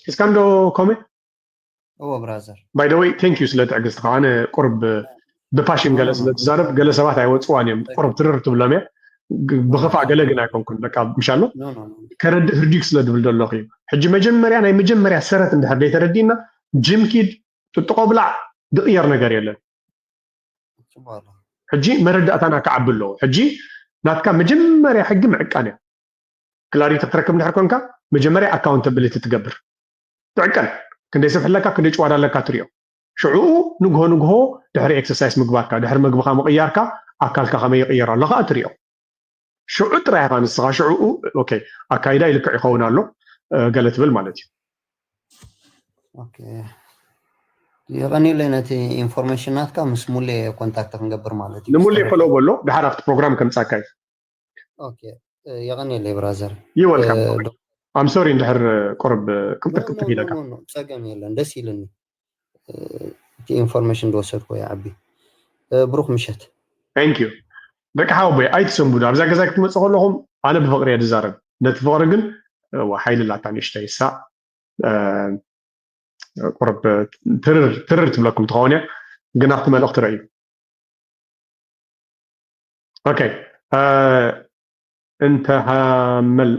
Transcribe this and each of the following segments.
ሒዝካ እንዶ ኮሜ? እዎ ብራዘር። By the way, thank you ስለ ትዕግስትኻ። ኣነ ቁርብ ብፓሽን ገለ ስለ ትዛረብ፣ ገለ ሰባት ኣይወፅዋን እዮም። ቁርብ ትርር ትብሎም እያ። ግ- ብኽፋእ ገለ ግን ኣይኮንኩን። በቃ ምሻሎ ኖ ኖ ኖ። ከረድእ ህርዲግ ስለ ዝብል ዘለኹ እዩ። ሕጂ መጀመርያ፣ ናይ መጀመርያ ሰረት እንድሕር ዘይተረዲእና፣ ጅም ኪድ፣ ጥጥቆ ብላዕ፣ ዝቕየር ነገር የለን። ጽቡቕ ኣሎ። ሕጂ መረዳእታና ክዓቢ ኣለዎ። ሕጂ ናትካ መጀመርያ ሕጊ ምዕቃን እያ። ክላሪቲ ክትረክብ እንድሕር ኮንካ፣ መጀመርያ ኣካውንታብሊቲ ትገብር። ትዕቀን። ክንደይ ሰብ ኣለካ፣ ክንደይ ጭዋዳ ኣለካ ትሪኦ። ሽዑኡ ንግሆ ንግሆ ድሕሪ ኤክሰርሳይስ ምግባርካ፣ ድሕሪ መግብኻ ምቕያርካ፣ ኣካልካ ከመይ ይቕየር ኣሎ ከዓ ትሪኦ። ሽዑ ጥራይ ኢኻ ንስኻ ሽዑኡ፣ ኦኬ፣ ኣካይዳ ይልክዕ ይኸውን ኣሎ፣ እ፣ ገለ ትብል ማለት እዩ። ኦኬ። የቐንየለይ ነቲ ኢንፎርሜሽን ናትካ፣ ምስ ሙሌ ኮንታክት ክንገብር ማለት እዩ። ንሙሌ ፎሎው በሎ፣ ድሓር ኣብቲ ፕሮግራም ከምጻካ እዩ። ኦኬ። እ፣ የቐንየለይ ብራዘር። You welcome. እ፣ ዶ- I'm sorry እንድሕር ቁርብ ቅብጥር ቅብጥር ኢለካ። ኖ፣ ኖ፣ ጸገም የለን፣ ደስ ኢሉኒ። እ፣ እቲ ኢንፎርሜሽን ዝወሰድኩ ይዓቢ። እ፣ ብሩኽ ምሸት። Thank you። ደቂ ሓወቦይ ኣይትሰንብዱ። ኣብዛ ገዛ ክትመጽእ ከለኹም ኣነ ብፍቕሪ እየ ዝዛረብ። ነቲ ፍቕሪ ግን፣ እዋ፣ ሓይሊ ላታ ንእሽተይ እሳ፣ እ፣ ቁርብ ትርር ትርር ትብለኩም ትኸውን እያ። ግን ኣብቲ መልእኽቲ ረእዩ። ኦኬ። እ፣ እንተ ሃመል፣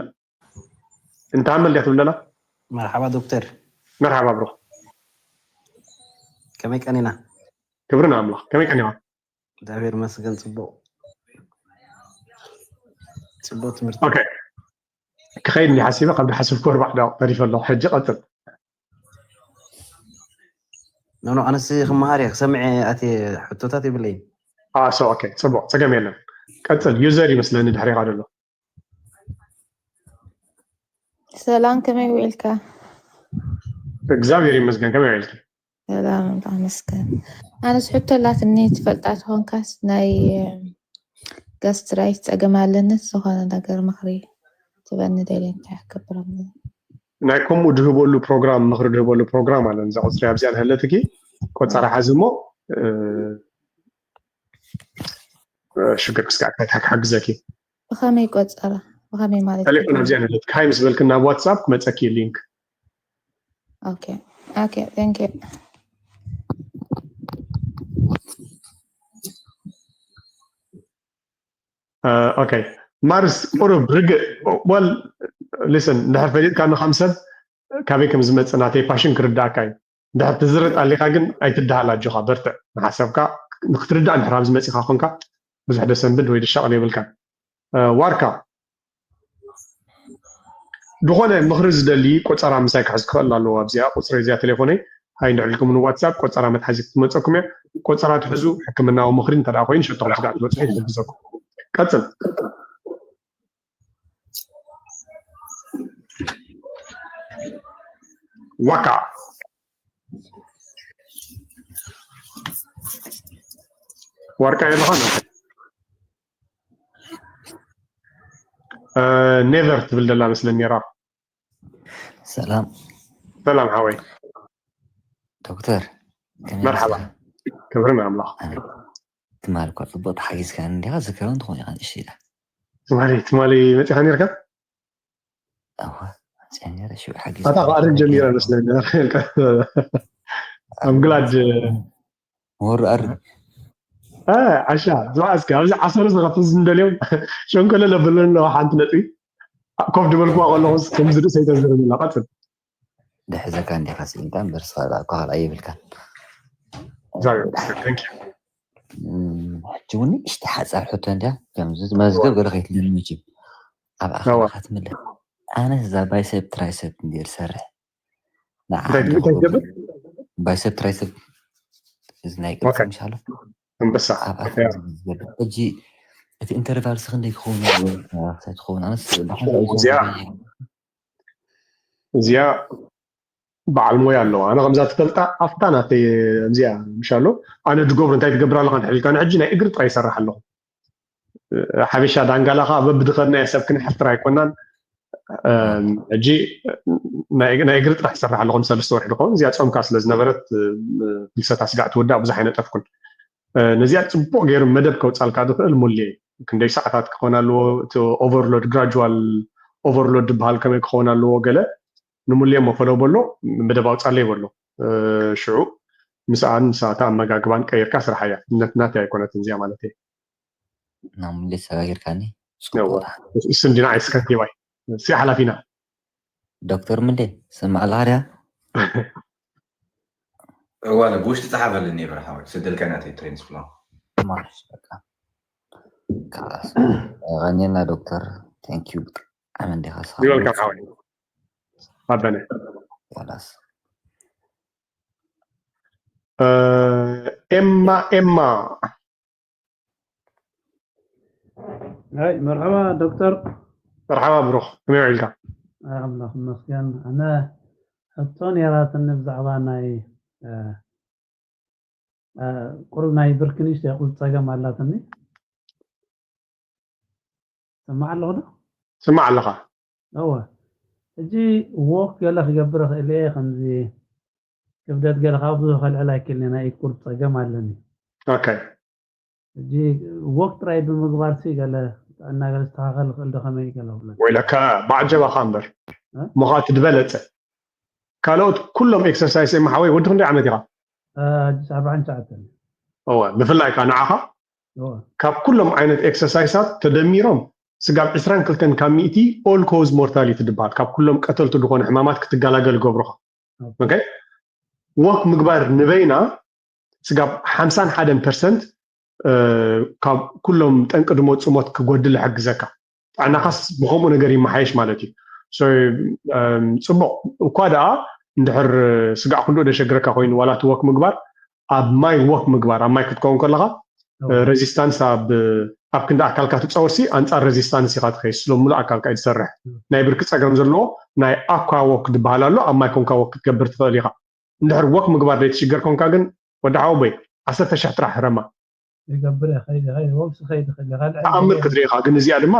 እንተ ሃመል ድያ ትብለና? መርሓባ ዶክተር። መርሓባ ብሩኽ። ከመይ ቀኒና? ክብሪ ንኣምላኽ። ከመይ ቀኒኻ? እግዚኣብሔር ይመስገን። ጽቡቕ ጽቡቕ ትምህርቲ። ኦኬ። ክኸይድ እንዲ ሓሲበ፣ ካብ ዝሓስብኩ ኣርባዕተ ደቂቕ ተሪፈ ኣለኹ። ሕጂ ቀጽል። ኖ ኖ፣ ኣነስ ክመሃር እየ፣ ክሰምዕ እየ፣ ኣትየ፣ ሕቶታት የብለይን። አ፣ ሶ፣ ኦኬ፣ ጽቡቕ፣ ጸገም የለን። ቀጽል። ዩዘር ይመስለኒ ድሕሪኻ ዘሎ። ሰላም፣ ከመይ ውዒልካ? እግዚኣብሔር ይመስገን። ከመይ ውዒልኪ? ሰላም፣ ኣምላኽ ይመስገን። ኣነስ ሕቶ ኣላትኒ፣ ትፈልጣ ተኾንካስ ናይ ጋስትራይት ጸገም ኣለኒ፣ ዝኾነ ነገር ምኽሪ ትበኒ ደልየ፣ እንታይ ክገብር ኣለኒ? ናይ ከምኡ ድህበሉ ፕሮግራም፣ ምኽሪ ድህበሉ ፕሮግራም ኣለን። እዛ ቁጽሪ ኣብዚኣ ንሃለትኪ፣ ቆጸራ ሓዚ እሞ፣ እ፣ እ፣ ሽግር ክስጋዕ እንታይ ክሓግዘኪ? ብኸመይ ቆጸራ? ብኸመይ ማለት ቴሌፎን እዩ? ኣብዚኣ ንሃለትኪ፣ ሃይ ምስ በልክን ናብ ዋትሳፕ ክመጸኪ ሊንክ። ኦኬ፣ ኦኬ፣ thank you። እ፣ ኦኬ። ማርስ ቁሩብ ርግእ። ወል፣ ሊስን፣ እንድሕር ፈሊጥካኒ ከም ሰብ ካበይ ከም ዝመጽእ ናተይ ፓሽን ክርዳእካ እዩ። እንድሕር ትዝርጥ ኣሊኻ ግን ኣይትደሃል፣ ኣጆኻ በርትዕ። ንሓሳብካ ንክትርዳእ እንድሕር ኣብዚ መጺኻ ኮንካ ብዙሕ ደሰንብድ ወይ ድሻቕል የብልካን። እ፣ ዋርካ፣ ዝኾነ ምኽሪ ዝደሊ ቆጸራ ምሳይ ክሕዝ ክኽእል ኣለዎ። ኣብዚኣ ቁጽሪ እዚኣ ቴሌፎነይ፣ ሃይ እንድሕር ኢልኩም ንዋትሳፕ ቆጸራ መትሓዚ ክትመጸኩም እያ። ቆጸራ ትሕዙ፣ ሕክምናዊ ምኽሪ እንተ ደኣ ኮይኑ ሸቶኹም ስጋዕ ትበጽሑ ይሕግዘኩም። ቀጽል። ዋካ። ዋርካ የለኻን? እ፣ ኔቨር ትብል ደላ መስለኒ ነይራ። ሰላም ሰላም ሓወይ። ዶክተር፣ ከመይ መርሓባ። ኣምሲኻ? ክብሪ ንኣምላኽ። ኣሜን። ትማሊ እኳ ጽቡቕ ተሓጊዝካኒ እንዲኻ፣ ዝከውን ትኾን ኢኻ ንእሽተይ ኢላ። ትማሊ፣ ትማሊ መጺኻ ነይርካ? እወ፣ መጺኣ ነይረ፣ ሽዑ ሓጊዝ ኣታ ክኣርግ ጀሚረ መስለኒ። I'm glad። ወሩ ኣርግ። እ፣ ዓሻ፣ ዝባኣስካ፣ ኣብዚ ዓሰርተ ዝኸፍዝ እንደልዮም፣ ሸንኮለል ኣብለኒ ኣለዋ ሓንቲ ነጥቢ። ኮፍ ዝበልኩዋ ከለኹስ ከምዚ ርእሰይ ተዝርም ኣላ። ቀጽል። ድሕዘካ እንዲኻ ስኢንካ እምበር፣ ስኻ እኮ ካልኣይ የብልካን። እግዚኣብሔር ይመስገን። Thank you። እም፣ ሕጂ እውን ንእሽተይ ሓጻር ሕቶ እንድያ፣ ከምዚ መዝገብ ገለ ከይትልኒ መቸም። ኣብ ኣኼባ እዋ። ክትምለስ። ኣነስ እዛ ባይሰፕ ትራይሰፕ እንድየ ዝሰርሕ። ንዓ እንታይ እንደ እንታይ ክገብር ትገብር? ባይሰፕ ትራይሰፕ እዚ ናይ ኦኬ። ቅድሚ ምሻሎ ኣንበሳ። ኣብ ኣፍ ያ። ዝብል ዘሎ። ሕጂ እቲ ኢንተርቫል ሲ ክንደይ ክኸውን ኣለዎ? ክሳብ ትኸውን ኣነስ ብሓንሳእ እዩ እዚኣ ዝኸውን። እዚኣ በዓል ሞያ ኣለዋ። ኣነ ከምዛ ትፈልጣ ኣብታ ናተይ እዚኣ ምሻሎ ኣነ ድገብሮ እንታይ ትገብር ኣለኻ እንድሕር ኢልካ፣ ንሕጂ ናይ እግሪ ጥራይ ይሰርሕ ኣለኹ። ሓበሻ ዳንጋላ ኸዓ በብድኸድናዮ ሰብ ክንሕፍር ኣይኮናን። እም፣ ሕጂ ናይ ናይ እግሪ ጥራሕ ይሰርሕ ኣለኹ፣ ሰለስተ ወርሒ ድኸውን። እዚኣ ጾምካ ስለ ዝነበረት፣ እም፣ ፍልሰታ ስጋዕ ትውዳእ ብዙሕ ኣይነጠፍኩን። እ፣ ነዚኣ ጽቡቕ ገይሩ መደብ ከውጻልካ ዝኽእል ሙሌ፣ ክንደይ ሰዓታት ክኸውን ኣለዎ፣ እቲ ኦቨርሎድ፣ ግራጁዋል ኦቨርሎድ ዝበሃል ከመይ ክኸውን ኣለዎ፣ ገለ ንሙሌ እሞ ፈለው በሎ፣ መደብ ኣውፃለይ በሎ። ሽዑ ምስኣን ምስኣታ ኣመጋግባን ቀይርካ ስራሕ እያ። ነትናት ኣይኮነትን እዚኣ ማለት እየ። ናሙሌ ሰጋጊርካኒ። ስም ዲና ኣይስከን ሂዋይ ሲ ሓላፊና ዶክተር ምንዴ ስማዕ ኣለኻ ድያ? እዋለ ብውሽጢ ጸሓፈለኒ ብርሓወይ ስደልካ ናተይ ትሬንስ ፍሎ ማሽ በቃ ካላስ ቀኒልና ዶክተር። Thank you ብጣዕሚ እንዲኻ ይወልካ ሓወይ ኣበነ ካላስ ኤማ ኤማ ኣይ መርሓባ ዶክተር። መርሓባ ብሩኽ፣ ከመይ ውዒልካ? ኣምላኽ ይመስገን። ኣነ ሕቶ ነይራትኒ ብዛዕባ ናይ ቁሩብ ናይ ብርኪ ንእሽተይ ቁሩብ ፀገም ኣላትኒ። ሰማዕ ኣለኹ ዶ? ስማዕ ኣለኻ። እወ፣ ሕጂ ዎክ ገለ ክገብር እኽእል እየ፣ ከምዚ ክብደት ገለ ካብ ብዙ ከልዕል ኣይክእልን፣ ናይ ኢድ ቁሩብ ፀገም ኣለኒ። ኦኬ ሕጂ ዎክ ጥራይ ብምግባር ሲ ገለ ጥዕና ገለ ዝተኻኸል ይኽእል ዶ ከመይ ገለ ክብለካ? ወይለካ ብዓጀባኻ እምበር እሞ ከዓ እቲ ዝበለፀ ካልኦት ኩሎም ኤክሰርሳይስ ኤማ ሓወይ ወዲ ክንደይ ዓመት ኢኻ? ሕጂ ኣርባዓን ትሽዓተን እወ ብፍላይ ከዓ ንዓኻ እወ ካብ ኩሎም ዓይነት ኤክሰርሳይሳት ተደሚሮም ስጋብ ዕስራን ክልተን ካብ ሚእቲ all cause mortality ዝበሃል ካብ ኩሎም ቀተልቲ ዝኾኑ ሕማማት ክትገላገል ይገብሩኻ። ኦኬ ወክ ምግባር ንበይና ስጋብ ሓምሳን ሓደን ፐርሰንት ካብ ኩሎም ጠንቂ ዝመፁ ሞት ክጎድል ይሕግዘካ። ጥዕናኻስ ብከምኡ ነገር ይመሓየሽ ማለት እዩ። So፣ እም፣ ፅቡቅ እኳ ደኣ እንድሕር ስጋዕ ክንድኡ ደሸግረካ ኮይኑ ዋላ እቲ ወክ ምግባር ኣብ ማይ ወክ ምግባር ኣብ ማይ ክትከውን ከለኻ ሬዚስታንስ ኣብ ኣብ ክንዲ ኣካልካ ትፃወርሲ ኣንፃር ሬዚስታንስ ኢኻ ትኸይድ ስለ ሙሉእ ኣካልካ እዩ ዝሰርሕ። ናይ ብርኪ ፀገም ዘለዎ ናይ ኣኳ ወክ ዝበሃል ኣሎ። ኣብ ማይ ኮንካ ወክ ክትገብር ትኽእል ኢኻ። እንድሕር ወክ ምግባር ዘይትሽገር ኮንካ ግን ወዲ ሓወቦይ ዓሰርተ ሽሕ ጥራሕ ህረማ። ይገብር እየ ከይደ ከይደ ወብሲ ከይደ ከይደ ካልዕ ተኣምር ክትርኢ ኢኻ። ግን እዚኣ ድማ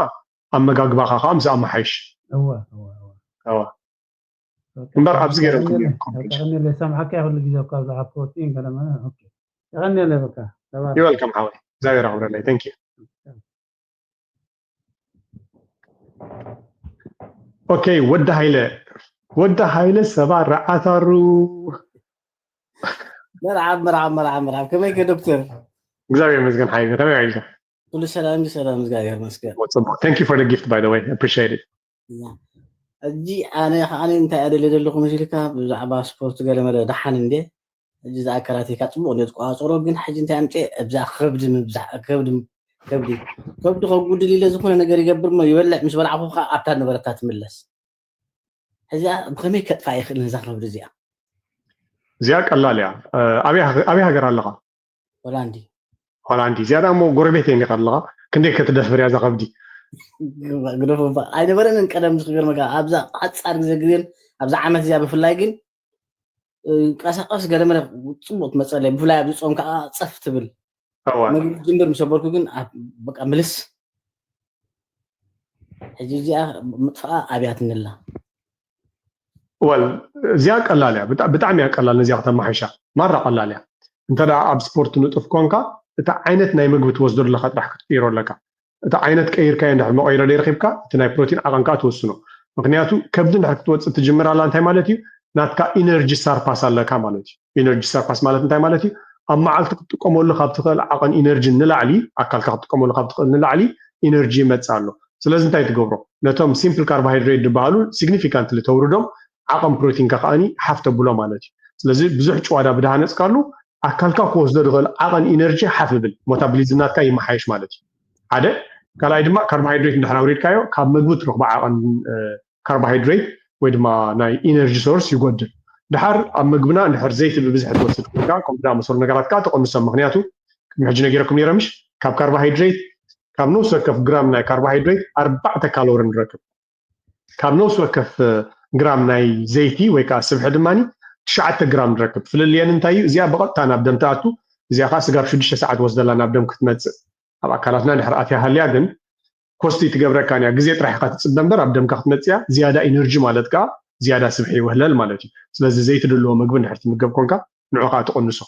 ኣመጋግባኻ ከዓ ምስ ኣመሓይሽ እወ እወ እወ እዋ እምበር ኣብዚ ገይሮም ክብሉ እዮም ኮምፕሊት። ተቀኒለ ሰምዓካ ኩሉ ግዜ እኳ ብዛዕባ ፕሮቲን ገለ መለ ኦኬ ተቀኒለ በቃ ተባረክ። ይወልከም ሓወይ እግዚኣብሔር ኣኽብረለይ። Thank you። ኦኬ ወዲ ሃይለ ወዲ ሃይለ ሰባ ረዓታሩ መርዓብ መርዓብ መርዓብ መርዓብ ከመይ ከ ዶክተር? እግዚኣብሔር ይመስገን ሓይለ ከመይ ውዒልካ? ኩሉ ሰላም እዩ፣ ሰላም እግዚኣብሔር ይመስገን። ጽቡቅ። Thank you for the gift, by the way, appreciate it። ሕጂ ኣነ ከዓኒ እንታይ እየ ደልየ ዘለኹ መሲልካ ብዛዕባ ስፖርት ገለ መለ ደሓን እንዴ ሕጂ ዝኣከላተይካ ጽቡቅ እንዴ ዝቋጸሮ ግን ሕጂ እንታይ ኣምጽኤ እብዛ ከብዲ ምብዛሕ ከብዲ ከብዲ ከብዲ ከጉድል ኢለ ዝኾነ ነገር ይገብር እሞ ይበልዕ ምስ በላዕኹ ከዓ ኣብታ ነበረታ ትምለስ። ሕዚኣ ብኸመይ ከጥፋእ ይኽእል ነዛ ከብዲ እዚኣ? እዚኣ ቀላል እያ። ኣበይ ሃገ- ኣበይ ሃገር ኣለኻ? ሆላንዲ ሆላንዲ። እዚኣ ደኣ እሞ ጎረቤት እየ ኣለኻ። ክንደይ ከተደፍር እያ እዛ ከብዲ? ግደፎ እባ ኣይነበረንን ቀደም ዝክገርመካ ኣብዛ ሓፃር ግዜ ግዜን ኣብዛ ዓመት እዚኣ ብፍላይ ግን ቀሳቀስ ገለመለ ፅቡቅ ትመፀለይ ብፍላይ ኣብዚ ፆም ከዓ ፀፍ ትብል እዋ መግቢ ጅምር ምስ ኣበልኩ ግን ኣብ- በቃ ምልስ ሕጂ እዚኣ ምጥፍኣ ኣብያትኒ ኣላ ወል እዚኣ ቀላል እያ ብጣ- ብጣዕሚ እያ ቀላል ነዚኣ ከተመሓይሻ ማራ ቀላል እያ እንተ ደኣ ኣብ ስፖርት ንጡፍ ኮንካ እቲ ዓይነት ናይ ምግቢ ትወስዶ ዘለካ ጥራሕ ክትቅይሮ ኣለካ እቲ ዓይነት ቀይርካዮ እንድሕር መቀይሮ ዘይረኪብካ እቲ ናይ ፕሮቲን ዓቐን ከዓ ትወስኖ ምክንያቱ ከብዲ እንድሕር ክትወፅእ ትጅምር ኣላ እንታይ ማለት እዩ ናትካ ኢነርጂ ሳርፓስ ኣለካ ማለት እዩ ኢነርጂ ሳርፓስ ማለት እንታይ ማለት እዩ ኣብ መዓልቲ ክትጥቀመሉ ካብ ትኽእል ዓቐን ኢነርጂ ንላዕሊ ኣካልካ ክትጥቀመሉ ካብ ትኽእል ንላዕሊ ኢነርጂ ይመፅእ ኣሎ ስለዚ እንታይ ትገብሮ ነቶም ሲምፕል ካርቦሃይድሬት ዝበሃሉ ሲግኒፊካንትሊ ተውርዶም ዓቐን ፕሮቲንካ ከዓኒ ሓፍ ተብሎ ማለት እዩ ስለዚ ብዙሕ ጭዋዳ ብድሃነፅካሉ ኣካልካ ክወስዶ ዝኽእል ዓቐን ኢነርጂ ሓፍ ይብል ሞታብሊዝም ናትካ ይመሓየሽ ማለት እዩ ሓደ ካልኣይ ድማ ካርቦሃይድሬት እንድሕር ኣውሪድካዮ ካብ ምግቢ ትረኽቦ ዓቐን ካርቦሃይድሬት ወይ ድማ ናይ ኢነርጂ ሶርስ ይጎድል ድሓር ኣብ ምግብና እንድሕር ዘይቲ ብብዝሒ ትወስድ ኮይንካ ከምኡ ዝኣመሰሉ ነገራት ከዓ ትቐንሶም ምክንያቱ ቅድሚ ሕጂ ነጊረኩም ነይረ ምሽ ካብ ካርቦሃይድሬት ካብ ነፍሲ ወከፍ ግራም ናይ ካርቦሃይድሬት ኣርባዕተ ካሎሪ ንረክብ ካብ ነፍሲ ወከፍ ግራም ናይ ዘይቲ ወይ ከዓ ስብሒ ድማ ትሽዓተ ግራም ንረክብ ፍልልየን እንታይ እዩ እዚኣ ብቐጥታ ናብ ደም ትኣቱ እዚኣ ከዓ ስጋብ ሽዱሽተ ሰዓት ወስደላ ናብ ደም ክትመፅእ ኣብ ኣካላትና ድሕር ኣትያ ሃልያ ግን ኮስቲ ትገብረካን እያ ግዜ ጥራሕ ኢካ ትፅበ እምበር ኣብ ደምካ ክትመፅእ እያ ዝያዳ ኢነርጂ ማለት ከዓ ዝያዳ ስብሒ ይውህለል ማለት እዩ ስለዚ ዘይትደልዎ ምግቢ እንድሕር ትምገብ ኮንካ ንዑ ከዓ ትቅንሶ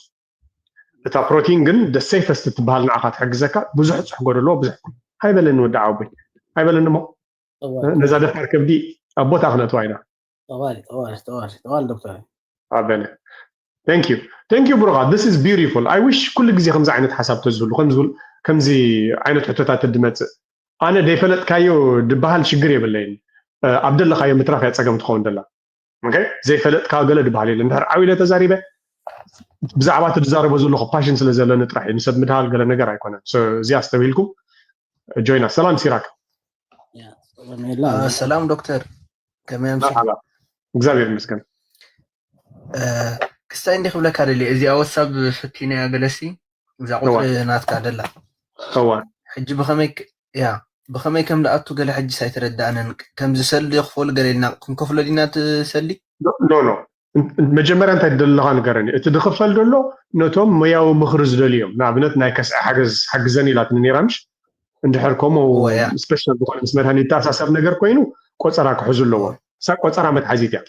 እታ ፕሮቲን ግን the safest ትበሃል ንዓካ ትሕግዘካ ብዙሕ ፅሕጎ ደለዎ ብዙሕ ኣይበለኒ ወዲ ዓቦይ ኣይበለኒ እሞ ነዛ ደፋር ከብዲ ኣብ ቦታ ክነእትዋ ኢና ጠዋሊ ጠዋሊ ጠዋሊ ጠዋሊ ዶክተር ኣበለ thank you thank you ብሩኻ this is beautiful I wish ኩሉ ግዜ ከምዚ ዓይነት ሓሳብ ተዝህሉ ከምዚ ዓይነት ሕቶታት ድመፅእ ኣነ ደይፈለጥካዮ ድበሃል ሽግር የብለይን ኣብ ደለካዮ ምትራፍ እያ ፀገም ትኸውን ደላ ዘይፈለጥካ ገለ ድበሃል የለ እንድሕር ዓው ኢለ ተዛሪበ ብዛዕባ እቲ ዝዛረቦ ዘለኹ ፓሽን ስለ ዘለኒ ጥራሕ እዩ ንሰብ ምድሃል ገለ ነገር ኣይኮነን እዚኣ ኣስተብሂልኩም ጆይና ሰላም ሲራክ ሰላም ዶክተር ከመይ ኣምሲ እግዚኣብሔር ይመስገን ክስታይ እንዲ ክብለካ ደልየ እዚኣ ወሳብ ፈቲናያ ገለሲ እዛ ቁፅሪ ናትካ ደላ እዋ ሕጂ ብኸመይ ያ ብኸመይ ከም ደኣቱ ገለ ሕጂ ሳይተረዳእነን ከምዚ ሰልዲ ክፈሉ ገለ ኢልና ክንከፍሎ ዲና ትሰሊ ኖ ኖ መጀመርያ እንታይ ደለካ ንገረኒ እቲ ድኽፈል ደሎ ነቶም ሞያዊ ምኽሪ ዝደልዮም ንኣብነት ናይ ከስዐ ሓገዝ ሓግዘን ኢላትኒ ነራ ምሽ እንድሕር ከምኡ ስፔሻል ዝኾነ ምስ መድሃኒት ተኣሳሰር ነገር ኮይኑ ቆፀራ ክሕዙ ኣለዎ እሳ ቆፀራ መትሓዚት እያ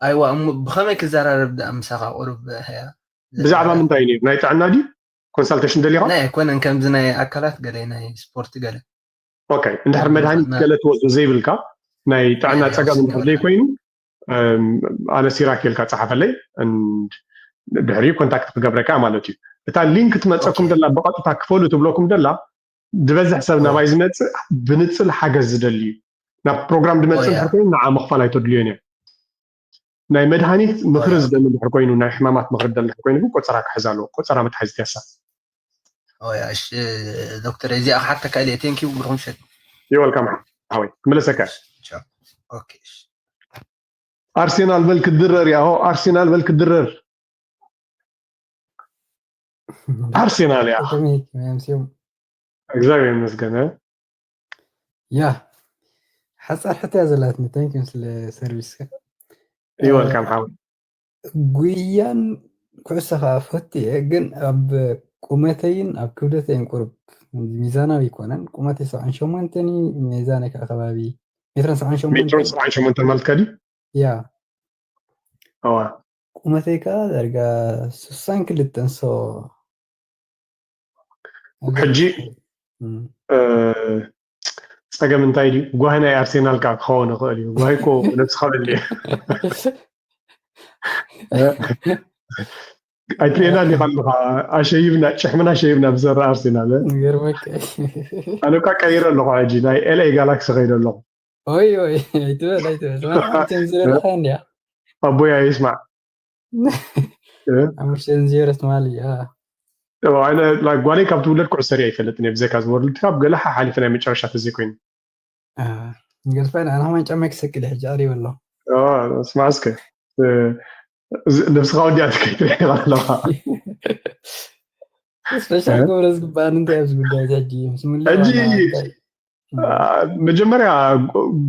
ኣይዋ እሞ ብኸመይ ክዘራረብ ደኣ ምሳኻ ቁሩብ ህያ ብዛዕባ ምንታይ እዩ ናይ ጥዕና ድዩ ኮንሳልቴሽን ደሊኻ ናይ ኣይኮነን ከምዚ ናይ ኣካላት ገለ ናይ ስፖርት ገለ ኦኬ እንድሕር መድሃኒት ገለ ትወስዶ ዘይብልካ ናይ ጥዕና ፀገም እንድሕር ዘይኮይኑ ኣነ ሲራክ ኢልካ ፀሓፈለይ ድሕሪኡ ኮንታክት ክገብረካ ማለት እዩ እታ ሊንክ ትመፀኩም ደላ ብቐጥታ ክፈሉ ትብለኩም ደላ ዝበዝሕ ሰብ ናባይ ዝመፅእ ብንፅል ሓገዝ ዝደሊ እዩ ናብ ፕሮግራም ድመፅእ ድሕር ኮይኑ ንዓ ምኽፋል ኣይተድልዮን እዮም ናይ መድሃኒት ምኽሪ ዝደሊ ድሕር ኮይኑ ናይ ሕማማት ምኽሪ ዝደሊ ድሕር ኮይኑ ግን ቆፀራ ክሕዝ ኣለዎ ቆፀራ መትሓዚት ያሳ ዶክተር እዚኣ ክሓተካ ኢለ ቴንኪው ብሩክ ምሸት ይወልካም ሓወይ ክምለሰካ ኣርሴናል በል ክድረር ያሆ ኣርሴናል በል ክድረር ኣርሴናል ያ እግዚኣብሔር ይመስገን ያ ሓፃር ሕቶ እያ ዘላትኒ ታንኪ ስለ ሰርቪስካ ይወልካም ሓው ጉያን ኩዕሶ ከዓ ፈቱ እየ ግን ኣብ ቁመተይን ኣብ ክብደተይን ቁርብ ሚዛናዊ ይኮነን ቁመተይ ሰብዓን ሸሞንተን ሚዛነይ ከዓ ከባቢ ሜትሮን ሰብዓን ሸሞንተን ሰብዓን ሸሞንተን ማለት ከዲ ያ ኣዋ ቁመተይ ከዓ ዳርጋ ስሳን ክልተን ሶ ሕጂ ፀገም እንታይ ድዩ ጓሂ ናይ ኣርሴናል ከዓ ክኸውን ይኽእል እዩ ጓሂ እኮ ነብስኻ በል ኣይትርእና እንዲኻ ኣለኻ ኣሸይብና ጭሕምና ኣሸይብና ብዘረ ኣርሴናል ኣነ እኳ ቀይረ ኣለኹ ሕጂ ናይ ኤልኤ ጋላክሲ ከይደ ኣለኹ ኦይ ኦይ ኣይትበል ኣይትበል ዝረለኻ እንዲያ ኣቦይ ኣይስማዕ ኣሙሽተን ዜሮ ትማሊ ጓለይ ካብ ትውለድ ኩዕሶ ሰሪያ ኣይፈልጥን እየ ብዘይካ ዝወርልድ ካብ ገለ ሓሓሊፈ ናይ መጨረሻ ተዘይኮይኑ ገርፋ ኣነ ከማን ጫማይ ክሰቅል ሕጂ ኣሪበ ኣሎ ስማዕ እስከ ነብስኻ ወዲኣ ትከይድ ኣለኻ ስፔሻል ክብረ ዝግባኣኒ እንታይ ኣብዚ ጉዳይ ሕጂ ሕጂ መጀመርያ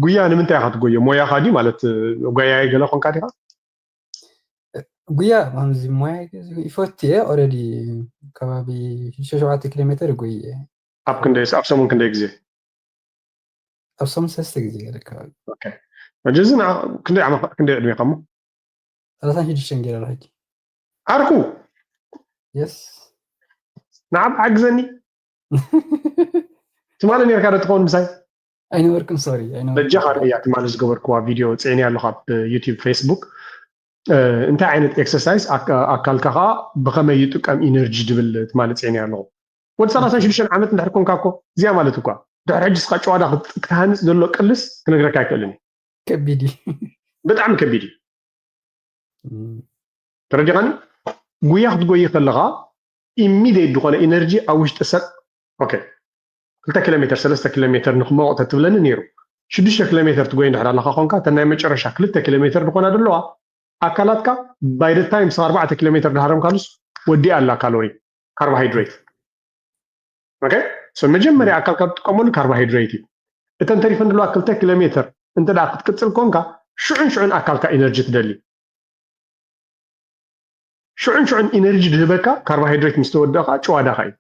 ጉያ ንምንታይ ኢኻ ትጎዮ ሞያኻ ድዩ ማለት ጓያይ ገለ ኮንካ ዲኻ ጉያ ከምዚ ሞያ ይፈቱ እየ ኦረዲ ከባቢ ሽዱሽተ ሸውዓተ ኪሎ ሜትር ይጎይ እየ ኣብ ክንደይ ኣብ ሰሙን ክንደይ ግዜ ኣብ ሰሙን ሰለስተ ግዜ ገለ ከባቢ ሕጂ እዚ ክንደይ ዓመት ክንደይ ዕድሜ ከሞ ሰላሳን ሽዱሽተን ገይረ ሕጂ ዓርኩ የስ ንዓብ ሓግዘኒ ትማሊ ነርካ ዶ ትኸውን ምሳይ ኣይነበርኩም ሶሪ በጃኻ ርእያ ትማሊ ዝገበርክዋ ቪድዮ ፅዕኒ ኣለኹ ኣብ ዩቲብ ፌስቡክ እንታይ ዓይነት ኤክሰርሳይዝ ኣካልካ ከዓ ብኸመይ ይጥቀም ኢነርጂ ድብል ትማሊ ፅዕኒ ኣለኹ ወዲ ሰላሳ ሽዱሽተ ዓመት እንድሕር ኮንካ እኮ እዚኣ ማለት እኳ ድሕር ሕጂ ስኻ ጨዋዳ ክትሃንፅ ዘሎ ቅልስ ክነግረካ ኣይክእልን ከቢድ እዩ ብጣዕሚ ከቢድ እዩ ተረዲኻኒ ጉያ ክትጎይ ከለኻ ኢሚዲየት ዝኾነ ኢነርጂ ኣብ ውሽጢ ሰብ ኦኬ ክልተ ኪሎ ሜትር ሰለስተ ኪሎ ሜትር ንክመወቕ ተትብለኒ ነይሩ ሽዱሽተ ኪሎ ሜትር ትጎይ እንድሕር ኣለካ ኮንካ እተን ናይ መጨረሻ ክልተ ኪሎ ሜትር ዝኾና ዘለዋ ኣካላትካ ባይ ደ ታይም ስኻ ኣርባዕተ ኪሎ ሜትር ድሃረምካሉስ ወዲኣ ኣላ ካሎሪ ካርቦሃይድሬት ኦኬ ሶ መጀመርያ ኣካልካ ትጥቀመሉ ካርቦሃይድሬት እዩ እተን ተሪፈን ዘለዋ ክልተ ኪሎ ሜትር እንተ ደኣ ክትቅጽል ኮንካ ሽዑን ሽዑን ኣካልካ ኢነርጂ ትደሊ ሽዑን ሽዑን ኢነርጂ ድህበካ ካርቦሃይድሬት ምስ ተወደእካ ጨዋዳኻ እዩ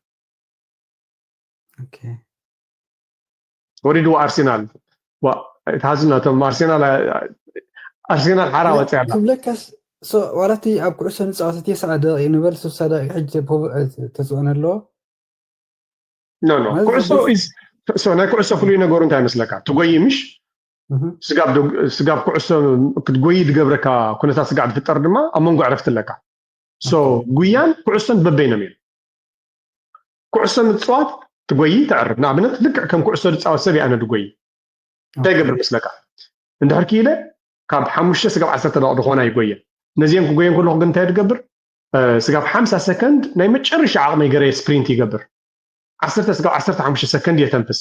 ኦኬ ወሪድዎ ኣርሴናል ዋ እቲ ሓዝና እቶም ኣርሴናል ኣርሴናል ሓራ ወፅያ ኣላ ክብለካስ ሶ ዋላ እቲ ኣብ ኩዕሶ ንፃወት እቲ ሰዓ ደቂቕ ንበል ስሳ ደቂቕ ሕጂ ተፅዕኖ ኣለዎ ኖ ኖ ኩዕሶ ሶ ናይ ኩዕሶ ፍሉይ ነገሩ እንታይ መስለካ ትጎይ ምሽ ስጋብ ኩዕሶ ክትጎይ ዝገብረካ ኩነታት ስጋዕ ዝፍጠር ድማ ኣብ መንጎ ዕረፍቲ ኣለካ። ጉያን ኩዕሶን በበይኖም እዮም። ኩዕሶ ምፅዋት ትጎይ፣ ተዕርፍ። ንኣብነት ልክዕ ከም ኩዕሶ ዝፃወት ሰብ ኣነ ድጎይ እንታይ ይገብር መስለካ? እንድሕር ክኢለ ካብ ሓሙሽተ ስጋብ ዓሰርተ ደቂቕ ዝኾና ይጎየ። ነዚአን ክጎየን ከለኹ ግን እንታይ ትገብር? ስጋብ ሓምሳ ሰከንድ ናይ መጨረሻ ዓቕመይ ገረ ስፕሪንት ይገብር። ዓሰርተ ስጋብ ዓሰርተ ሓሙሽተ ሰከንድ የተንፍስ።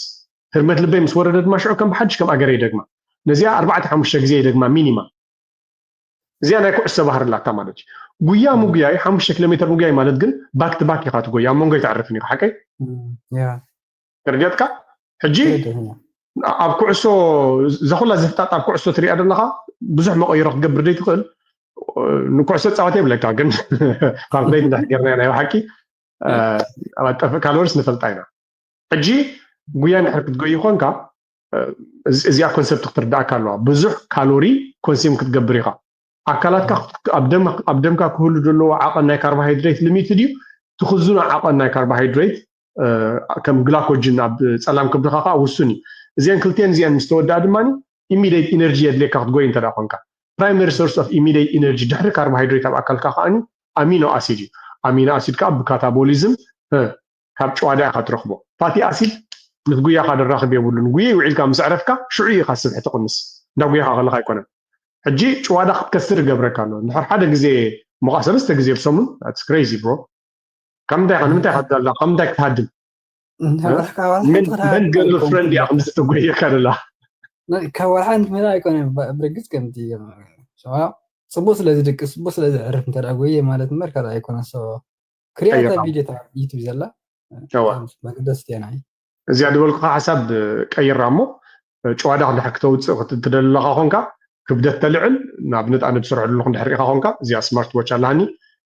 ህርመት ልበይ ምስ ወረደ ድማ ሽዑ ከም ብሓድሽ ከም ኣገረ ይደግማ። ነዚኣ ኣርባዕተ ሓሙሽተ ግዜ ይደግማ ሚኒማ። እዚኣ ናይ ኩዕሶ ባህሪ ኣላታ ማለት እዩ። ጉያ ምጉያይ ሓሙሽተ ኪሎ ሜትር ምጉያይ ማለት ግን ባክ ቱ ባክ ኢኻ ትጎይ፣ ኣብ መንጎ ኣይተዕርፍን ኢኻ። ሓቀይ ተረዲኦትካ? ሕጂ ኣብ ኩዕሶ እዛ ኩላ ዝፍጣጥ ኣብ ኩዕሶ ትሪኣ ዘለኻ ብዙሕ መቐይሮ ክትገብር ዘይትኽእል። ንኩዕሶ ፃወት የብለካ ግን ካልኩሌት እንድሕር ጌርና ናይ ብሓቂ ኣብ ጠፍእ ካሎሪስ ንፈልጣ ኢና። ሕጂ ጉያ እንድሕር ክትጎይ ይኾንካ እዚኣ ኮንሰፕት ክትርዳእካ ኣለዋ። ብዙሕ ካሎሪ ኮንሲም ክትገብር ኢኻ። ኣካላትካ ኣብ ደምካ ክህሉ ዘለዎ ዓቐን ናይ ካርቦሃይድሬት ሊሚትድ እዩ። ትኽዝኖ ዓቐን ናይ ካርቦሃይድሬት ከም ግላኮጅን ኣብ ፀላም ከብድኻ ከዓ ውሱን እዩ። እዚአን ክልቲአን እዚአን ምስ ተወዳኣ ድማ ኢሚዲየት ኢነርጂ የድልየካ ክትጎይ እንተ ኮንካ። ፕራይመሪ ሶርስ ኦፍ ኢሚዲየት ኢነርጂ ድሕሪ ካርቦሃይድሬት ኣብ ኣካልካ ከዓ ኣሚኖ ኣሲድ እዩ። ኣሚኖ ኣሲድ ከዓ ብካታቦሊዝም ካብ ጭዋዳ ኢኻ ትረኽቦ። ፋቲ ኣሲድ ምስ ጉያኻ ድራኽብ የብሉን። ጉየ ውዒልካ ምስ ዕረፍካ ሽዑ ኢኻ ስብሒ ትቕንስ። እንዳ ጉያኻ ከለኻ ኣይኮነን። ሕጂ ጭዋዳ ክትከስር ይገብረካ ኣሎ። እንድሕር ሓደ ግዜ ምዃ ሰለስተ ግዜ ብሰሙን that's crazy bro። ካብ ምንታይ ኢኻ ንምንታይ ኢኻ ትዳላ ካብ ምንታይ ክትሃድም? መን ገርል ፍረንድ እያ ከምዚ ተጎየካ ደላ? ካብ ወርሓ ንክመዳ ኣይኮነ ብርግፅ ከምቲ ጽቡቅ ስለ ዝድቅስ ጽቡቅ ስለ ዝዕርፍ እንተ ጎየ ማለት እምበር ካልእ ኣይኮነ። ክሪኣታ ቪድዮታ ዩቱብ ዘላ መቅደስ ቴና እዚኣ ዝበልኩካ ሓሳብ ቀይራ እሞ ጭዋዳ እንድሕር ክተውፅእ ክትደሊ ኣለካ ኮንካ ክብደት ተልዕል ንኣብነት ኣነ ዝሰርሐሉ ኣለኹ እንድሕር ኢካ ኮንካ እዚኣ ስማርት ዎች ኣለሃኒ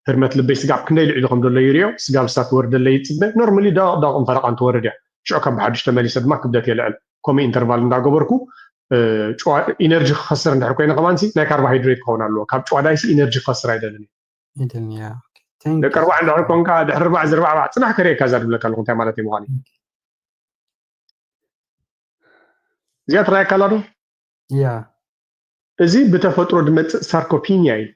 ህርመት ልበይ ስጋብ ክንደይ ልዕሉ ከም ዘሎ ይሪኦ ስጋብ እሳ ትወርደለይ ይፅበ ኖርማሊ ዳቕ ዳቕን ፈረቓን ትወርድ እያ ሽዑ ከም ብሓድሽ ተመሊሰ ድማ ክብደት የልዕል ከምኡ ኢንተርቫል እንዳገበርኩ ኢነርጂ ክኸስር እንድሕር ኮይነ ከማንሲ ናይ ካርቦሃይድሬት ክኸውን ኣለዎ ካብ ጭዋዳይሲ ኢነርጂ ክኸስር ኣይደልን ደቂ ኣርባዕ እንድሕር ኮንካ ድሕሪ ርባዕ ዝርባዕባዕ ፅናሕ ከርእየካ እዛ ድብለካ ኣለኹ እንታይ ማለት እዩ ምዃኑ እዚኣ ትረኣየካ ኣላ ዶ ያ እዚ ብተፈጥሮ ዝመፅእ ሳርኮፒኒያ እዩ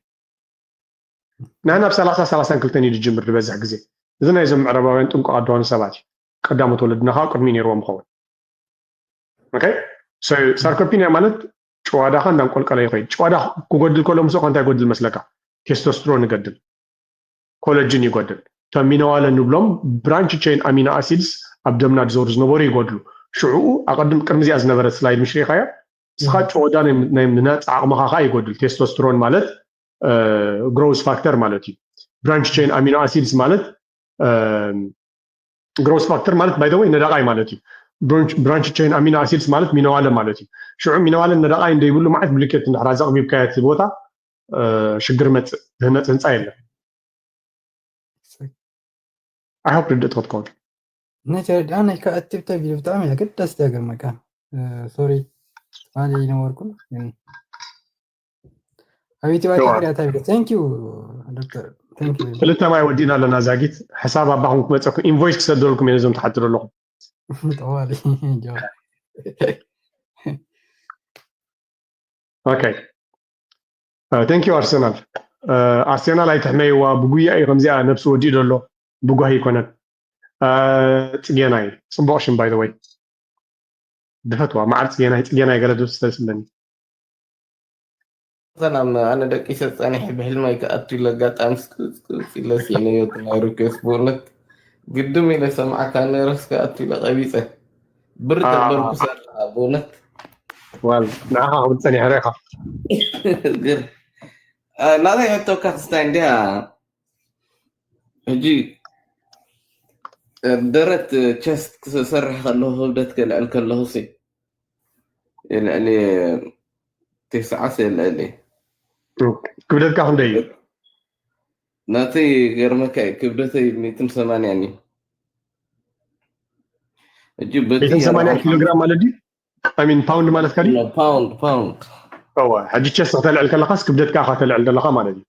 ናህና ኣብ ሰላሳ ሰላሳን ክልተን እዩ ዝጅምር ዝበዝሕ ግዜ እዚ ናይዞም ምዕራባውያን ጥንቁቕ ኣድዋኑ ሰባት እዩ ቀዳሞት ወለድና ከዓ ቅድሚ ነይርዎም ይኸውን ሳርኮፒኒያ ማለት ጭዋዳኻ እንዳንቆልቀለ ይኸይድ ጭዋዳ ክጎድል ከሎ ምስ እንታይ ጎድል መስለካ ቴስቶስትሮን ይገድል ኮለጅን ይጎድል እቶም ሚነዋለ ንብሎም ብራንች ቸይን ኣሚኖ ኣሲድስ ኣብ ደምና ዝዞሩ ዝነበሩ ይጎድሉ ሽዑኡ ኣቐድም ቅድሚ እዚኣ ዝነበረት ስላይድ ምሽ ሪኢኻያ እስኻ ጭወዳ ናይ ምናፅ ዓቕምኻ ከዓ ይጎድል ቴስቶስትሮን ማለት ግሮውስ ፋክተር ማለት እዩ ብራንች ቸይን ኣሚኖ ኣሲድስ ማለት ግሮውስ ፋክተር ማለት ባይ ወይ ነዳቃይ ማለት እዩ ብራንች ቸይን ኣሚኖ ኣሲድስ ማለት ሚነዋለ ማለት እዩ ሽዑ ሚነዋለ ነዳቃይ እንደይብሉ ማለት ብልኬት እንድሕራ ዘቕቢብካዮ እቲ ቦታ ሽግር መፅእ ዝህመፅ ህንፃ የለን ኣይሆፕ ርድእት ክትከውን ናይ ተረዲኣ ናይ ከኣትብተ ቪድዮ ብጣዕሚ እያ ግዳስ እያ ገርመካ ሶሪ ትማሊ ይነበርኩ ኣቤት ባይ ክሪያ ታይም thank you doctor thank you ክልተ ማይ ወዲእና ኣለና ዛጊት ሕሳብ ኣባኹም ክመፀኩም ኢንቮይስ ክሰደልኩም እየ ነዞም ትሓትሩ ኣለኹም ጠዋሊ okay thank you ኣርሰናል ኣርሰናል ኣይትሕመይዋ ብጉያ እዩ ከምዚኣ ነብሲ ወዲኡ ዘሎ ብጓሂ ይኮነን ፅጌናይ ፅቡቅ ሽም ባይ ወይ ድፈትዋ መዓር ፅጌናይ ፅጌናይ ገለ ድብስ ተስለኒ ሰላም ኣነ ደቂሰ ፀኒሐ ብሕልመይ ክኣቱ ኢለ ኣጋጣሚ ስቅልፅቅልፅ ኢለ ስኢነዮ እቲ ናይ ሪኩዌስት ብእውነት ግድም ኢለ ሰምዓካ ነረስ ክኣቱ ኢለ ቀቢፀ ብር ተበርኩ ሰላ ብእውነት ዋል ንዓኻ ክብል ፀኒሐ ሬኻ ግር ናተይ ሕቶ ካክስታይ እንዲያ ሕጂ ደረት ቸስት ክሰርሕ ከለኹ ክብደት ከልዕል ከለኹ ሲ ልዕሊ ተስዓ ሲ ልዕሊ ክብደትካ ክንደይ እዩ ናተይ ገርመካ እዩ ክብደተይ ሚትን ሰማንያን እዩ ሚትን ሰማንያ ኪሎ ግራም ማለት እዩ ሚን ፓውንድ ማለት ከ ፓውንድ ፓውንድ ሕጂ ቸስት ከተልዕል ከለካስ ክብደትካ ከተልዕል ዘለካ ማለት እዩ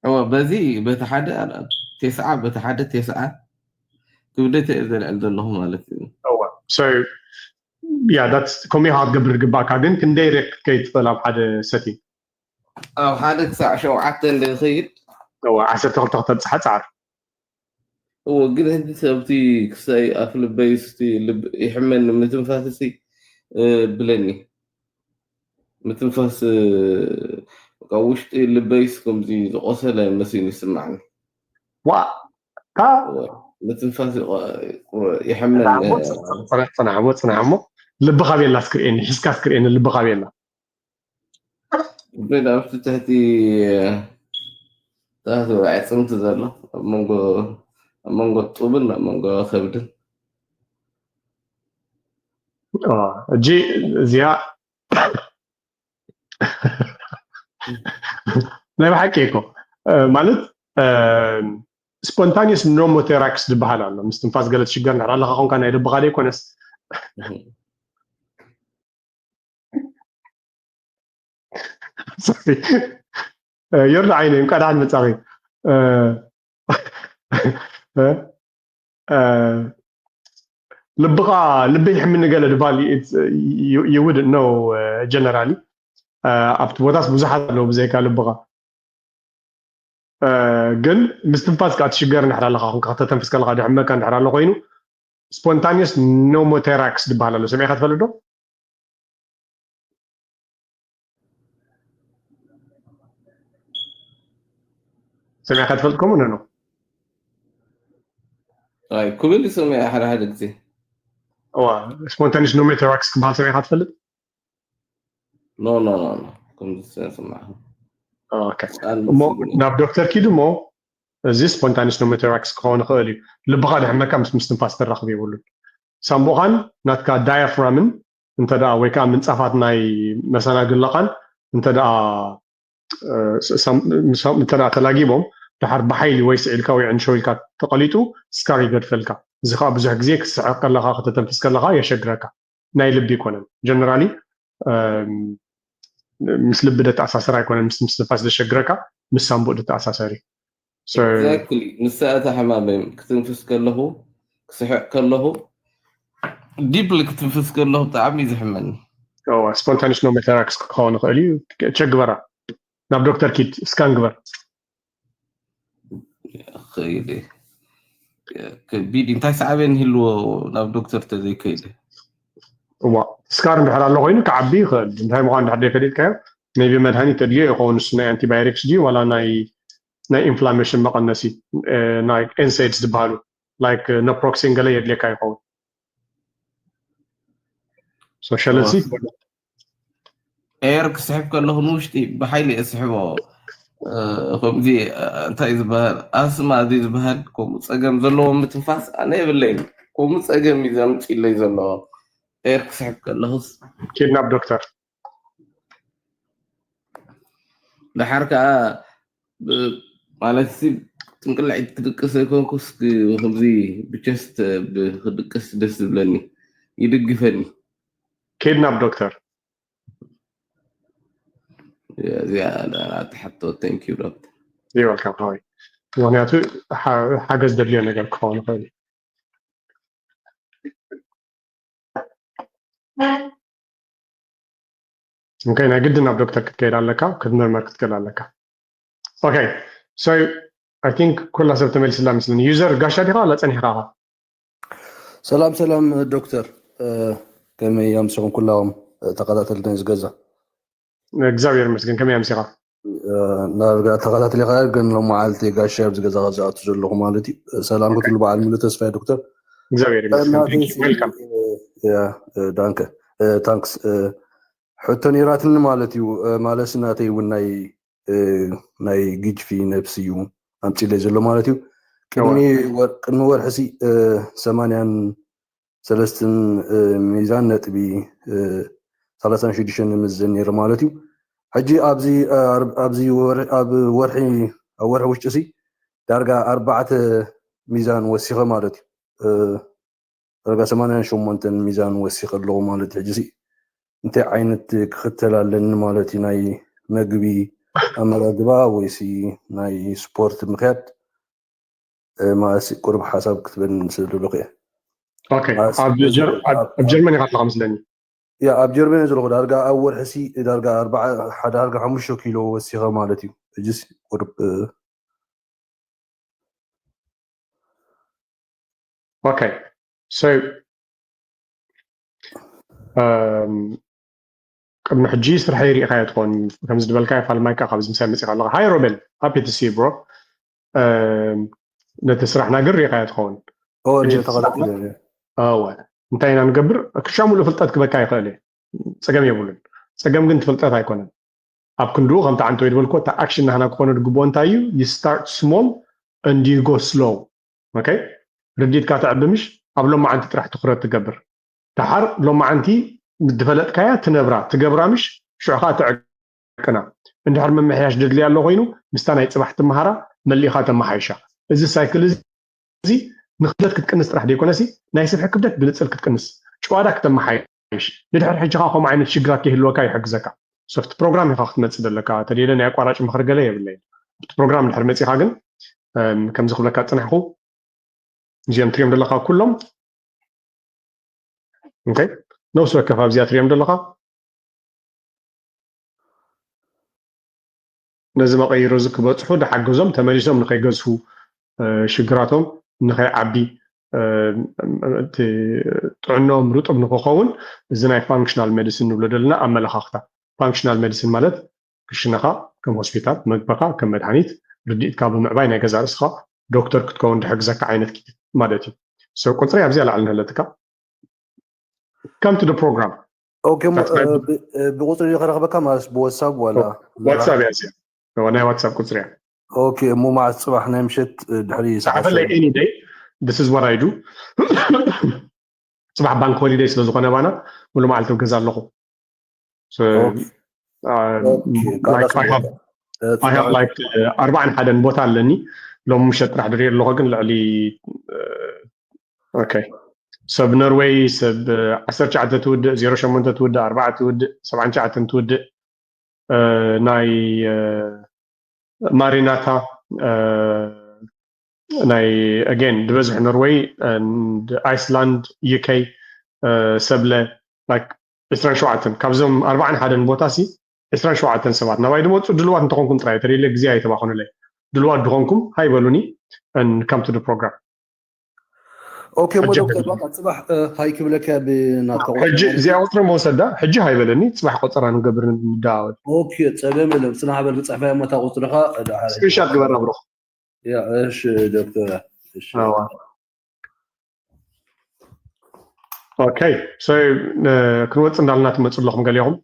እወ በዚ በቲ ሓደ ተስዓ በቲ ሓደ ተስዓ ክብደት እየ ዘልዕል ዘለኹ ማለት እዩ እወ so ያ ዳት ከምኡ ኢኻ ክትገብር ዝግባእካ። ግን ክንደይ ሬፕ ክትከይድ ትኽእል ኣብ ሓደ ሰቲንግ? ኣብ ሓደ ክሳዕ ሸውዓተ እንደ ዝኸይድ እዋ ዓሰርተ ክልተ ክተብፅሓ ፃዕር። እዎ ግን ህጂ ሰብቲ ክሳይ ኣፍ ልበይ ስቲ ልብ ይሕመኒ ምትንፋስ ሲ ብለኒ ምትንፋስ በቃ ውሽጢ ልበይስ ከምዚ ዝቆሰለ መሲሉ ይስማዕኒ። ዋ ምትንፋስ ይቆ- ይሕመኒ። ፅናዕሞ ፅናዕሞ ልብኻ ቤላ ስክርኤኒ ሒዝካ ስክርኤኒ ልብኻ ቤላ ብሬድ ኣብቲ ትሕቲ ታህቲ ኣዕፅምቲ ዘሎ ኣብ መንጎ ኣብ መንጎ ጡብን ኣብ መንጎ ከብድን ሕጂ እዚኣ ናይ ብሓቂ እኮ ማለት ስፖንታኒየስ ኖሞቴራክስ ዝበሃል ኣሎ። ምስትንፋስ ገለ ትሽገር እንድሕር ኣለካ ኮንካ ናይ ልብኻ ዘይኮነስ ዮርዳ ዓይነ እንቃ ደሓን መጻኺ። ልብኻ ልበይ ይሕምኒ ገለ ድባል you wouldn't know generally ኣብቲ ቦታስ ብዙሓት ኣለዉ ብዘይካ ልብኻ ግን ምስትንፋስ ከዓ ትሽገር እንድሕር ኣለካ ኮንካ ከተተንፍስ ከለካ ድሕመካ እንድሕር ኣሎ ኮይኑ ስፖንታኒየስ ኖሞቴራክስ ዝበሃል ኣሎ ሰሚዕካ ትፈልጥ ዶ? ሰሚዕካ ትፈልጥ ከምኡ ነኖ ኣይ ኩብል ሰሚዐ ሓደ ሓደ ግዜ እዋ ስፖንታኒየስ ኖሞቴራክስ ክበሃል ሰሚዕካ ትፈልጥ? ኖ ኖ ኖ ኖ ከምዚ ሰማዕ እሞ ናብ ዶክተር ኪዱ እሞ እዚ ስፖንታኒስ ኖሞቴራክስ ክኸውን ይኽእል እዩ። ልብኻ ድሕመካ ምስ ምስትንፋስ ተራኽብ የብሉን። ሳምቡኻን ናትካ ዳያፍራምን እንተ ደኣ ወይ ከዓ ምንጻፋት ናይ መሰናግልኻን እንተ ደኣ እንተ ደኣ ተላጊቦም ድሓር ብሓይሊ ወይ ስዒልካ ወይ ዕንሸው ኢልካ ተቐሊጡ ስካር ይገድፈልካ። እዚ ከዓ ብዙሕ ግዜ ክትስሕቕ ከለኻ ከተተንፍስ ከለኻ የሸግረካ። ናይ ልቢ ኣይኮነን። ጀነራሊ ምስ ልቢ ደተኣሳሰር ኣይኮነን፣ ምስ ምስትንፋስ ዘሸግረካ ምስ ሳምቡእ ደተኣሳሰር እዩ። ንሳ እታ ሕማመይ ክትንፍስ ከለኹ ክስሕቕ ከለኹ ዲፕሊ ክትንፍስ ከለኹ ብጣዕሚ እዩ ዝሕመኒ። ስፖንታኒስ ኖሞቴራክስ ክኸውን ይኽእል እዩ። ቸክ ግበራ፣ ናብ ዶክተር ኪድ ስካን ግበር። ከይደ ከቢድ እንታይ ሳዕቤን ይህልዎ ናብ ዶክተር ተዘይከይደ እዋ ስካር እንድሕር ኣሎ ኮይኑ ክዓቢ ይኽእል እንታይ ምኳኑ እንድሕር ዘይፈሊጥካዮ ሜቢ መድሃኒት ተድልዮ ይኸውን እሱ ናይ ኣንቲባዮቲክስ ድዩ ዋላ ናይ ናይ ኢንፍላሜሽን መቐነሲ ናይ ኤንሳይድስ ዝበሃሉ ላይክ ነፕሮክሲን ገለ የድልየካ ይኸውን ሶሻለሲ ኤር ክስሕብ ከለኹ ንውሽጢ ብሓይሊ እየ ስሕቦ ከምዚ እንታይ ዝበሃል ኣስማ እዚ ዝበሃል ከምኡ ፀገም ዘለዎ ምትንፋስ ኣነ የብለይን ከምኡ ፀገም እዩ ዘምፅለይ ዘለዎ ኤር ክስሕብ ከለኹስ ኪድናፕ ዶክተር ድሓር ከዓ ማለት ጥንቅልዒት ክድቅስ ዘይኮንኩስ ከምዚ ብቸስት ክድቅስ ደስ ዝብለኒ ይድግፈኒ ኪድናፕ ዶክተር እዚኣ ትሓቶ thank you ዶክተር ይወልካም ሓወይ ምክንያቱ ሓገዝ ዘድልዮ ነገር ክኸውን ይኽእል እዩ okay ናይ ግድን ናብ ዶክተር ክትከይድ ኣለካ ክትምርመር ክትክእል ኣለካ okay so I think ኩላ ሰብ ተመሊስላ መስለኒ user ጋሻ ዲኻ ዋላ ጸኒሕካ ኢኻ ሰላም ሰላም ዶክተር ከመይ ኣምሲኹም ኩላኹም ተኸታተልቲ ናይዚ ገዛ እግዚኣብሔር ይመስገን ከመይ ኣምሲኻ ናብ ተኸታተሊኻ ግን ሎመዓልቲ ጋሻ ኣብዚ ገዛ ዝኣቱ ዘለኹ ማለት እዩ ሰላም ክትብሉ በዓል ሙሉ ተስፋ ዶክተር እግዚኣብሔር ይመስገን ዳንከ ታንክስ ሕቶ ነይራትኒ ማለት እዩ ማለሲ ናተይ እውን ናይ ናይ ግጅፊ ነብሲ እዩ ኣምፂለይ ዘሎ ማለት እዩ ቅድሚ ወርሒ ሲ ሰማንያን ሰለስትን ሚዛን ነጥቢ ሰላሳን ሽዱሽተን ምዝን ነይሩ ማለት እዩ ሕጂ ኣብዚ ኣብዚ ኣብ ወርሒ ኣብ ወርሒ ውሽጢ ሲ ዳርጋ ኣርባዕተ ሚዛን ወሲኸ ማለት እዩ ዳርጋ ሰማንያን ሸሞንተን ሚዛን ወሲኸ ኣለኹ ማለት እዩ ሕጂ እንታይ ዓይነት ክኽተል ኣለኒ ማለት እዩ ናይ መግቢ ኣመጋግባ ወይሲ ናይ ስፖርት ምክያድ ማለት ቁሩብ ሓሳብ ክትበኒ ስለ ደለኹ እየ ኦኬ ኣብ ጀር- ኣብ- ኣብ ጀርመን ኢኻ ኣለኻ መስለኒ። ያ ኣብ ጀርመን እየ ዘለኹ። ዳርጋ ኣብ ወርሒ ሲ ዳርጋ ኣርባዓ ሓደ ዳርጋ ሓሙሽተ ኪሎ ወሲኸ ማለት እዩ። ሕጂስ ቁርብ ኦኬ so um, ቅድሚ ሕጂ ስርሐይ ሪኢኻዮ ትኸውን። ከምዚ ዝበልካዮ ፋልማይካ ካብዚ ምሳይ መፂኻ ኣለኻ። ሃይ ሮቤል፣ ሃፒ ቱ ሲ ብሮ። ነቲ ስራሕና ግን ሪኢኻዮ ትኸውን። ኦ ሕጂ ሪኦ ተኸታቲለ እየ። እወ እንታይ ኢና ንገብር? ክሻ ሙሉእ ፍልጠት ክበካ ይኽእል እየ፣ ፀገም የብሉን። ፀገም ግን ትፍልጠት ኣይኮነን። ኣብ ክንድኡ ከምቲ ዓንተ ወይ ዝበልኮ እቲ ኣክሽን ናህና ክኾነ ዝግብኦ እንታይ እዩ? You start small and you go slow. ኦኬ ርዲትካ ተዕቢ ምሽ ኣብ ሎማዓንቲ ጥራሕ ትኩረት ትገብር። ደሓር ሎማዓንቲ ዝፈለጥካያ ትነብራ ትገብራ ምሽ ሽዑ ከዓ ትዕቅና። እንድሕር ምምሕያሽ ድድልያ ኣሎ ኮይኑ ምስታ ናይ ፅባሕ ትመሃራ መሊእኻ ተመሓይሻ። እዚ ሳይክል እዚ ንክብደት ክትቅንስ ጥራሕ ዘይኮነሲ ናይ ስብሒ ክብደት ብንፅል ክትቅንስ ጭዋዳ ክተመሓይሽ ንድሕር ሕጂ ከዓ ከምኡ ዓይነት ሽግራት ከይህልወካ ይሕግዘካ። ሶፍት ፕሮግራም ኢኻ ክትመፅእ ዘለካ ተደለ ናይ ኣቋራጭ ምኽሪ ገለ የብለይ። ኣብቲ ፕሮግራም ድሕር መፂኻ ግን እም፣ ከምዚ ክብለካ ፅናሕኩ እዚኦም ትሪኦም ዘለካ ኩሎም ኦኬ ነብሲ ወከፍ ኣብዚኣ ትሪኦም ዘለካ ነዚ መቐይሮ እዚ ክበፅሑ ድሓገዞም ተመሊሶም ንኸይገዝፉ እ፣ ሽግራቶም ንኸይዓቢ እ፣ እቲ ጥዕናኦም ርጡብ ንክኸውን እዚ ናይ ፋንክሽናል ሜዲሲን ንብሎ ዘለና ኣመለኻኽታ። ፋንክሽናል ሜዲሲን ማለት ክሽነኻ ከም ሆስፒታል፣ መግብኻ ከም መድሃኒት፣ ርድኢትካ ብምዕባይ ናይ ገዛ ርእስኻ ዶክተር ክትከውን ዝሕግዘካ ዓይነት ኪት ማለት እዩ። So ቁፅሪ ኣብዚኣ ላዕሊ ንህለትካ come to the program ኦኬ እሞ፣ እ፣ ብ- እ፣ ብቁፅሪ ድዩ ከረኽበካ ማለት ብዋትሳፕ ዋላ ዋትሳፕ እያ እዚኣ። እዋ፣ ናይ ዋትሳፕ ቁፅሪ እያ። ኦኬ እሞ መዓስ ፅባሕ ናይ ምሸት እ፣ ድሕሪ ሰዓት ፃሓፈለይ ሸውዓተ? Any day this is what I do። ፅባሕ ባንክ ሆሊደይ ስለዝኾነ ባና ሙሉ መዓልቲ ኣብ ገዛ ኣለኹ። So, ኦኬ። uh, ኦኬ፣ like, I have, እ፣ I have ፅባሕ- like uh, ኣርባዓን ሓደን ቦታ ኣለኒ። ሎም ምሸት ጥራሕ ድሪኦ ኣለኹ ግን ልዕሊ ኦኬ ሰብ ኖርዌይ ሰብ ዓሰርተ ትሽዓተ ትውድእ፣ ዜሮ ሸሞንተ ትውድእ፣ ኣርባዓ ትውድእ፣ ሰብዓን ትሽዓተን ትውድእ፣ እ፣ ናይ እ፣ ማሪናታ እ፣ ናይ ኣጌን ዝበዝሕ ኖርዌይ፣ ኣይስላንድ፣ ዩኬ፣ ሰብለ፣ like ዕስራን ሸውዓተን ካብዞም ኣርባዓን ሓደን ቦታ ሲ ዕስራን ሸውዓተን ሰባት ናባይ ዝመፁ ድልዋት እንተኾንኩም ጥራይ ተደለ ግዜ ኣይተባኸኑለይ። ድልዋት ድኾንኩም ሃይበሉኒ። Come to the program። ኦኬ እሞ ሕጂ ዶክተር በቃ ፅባሕ እ፣ ሃይ ክብለካ ብናተቆ ሕጂ እዚኣ ቁፅሪ መውሰዳ ሕጂ ሃይበለኒ። ፅባሕ ቆፀራ ንገብር ንደዋወል። ኦኬ ጸገም የለም። ጽናሕ በል ክጽሕፋ እሞ እታ ቁጽርኻ ድሓር ስክሪንሻት ግበራ ብሩኽ። ያ እሺ ዶክተር እሺ ኣዋ። ኦኬ so እ፣ ክንወፅ እንዳልና ትመፁ ኣለኹም ገሊኹም።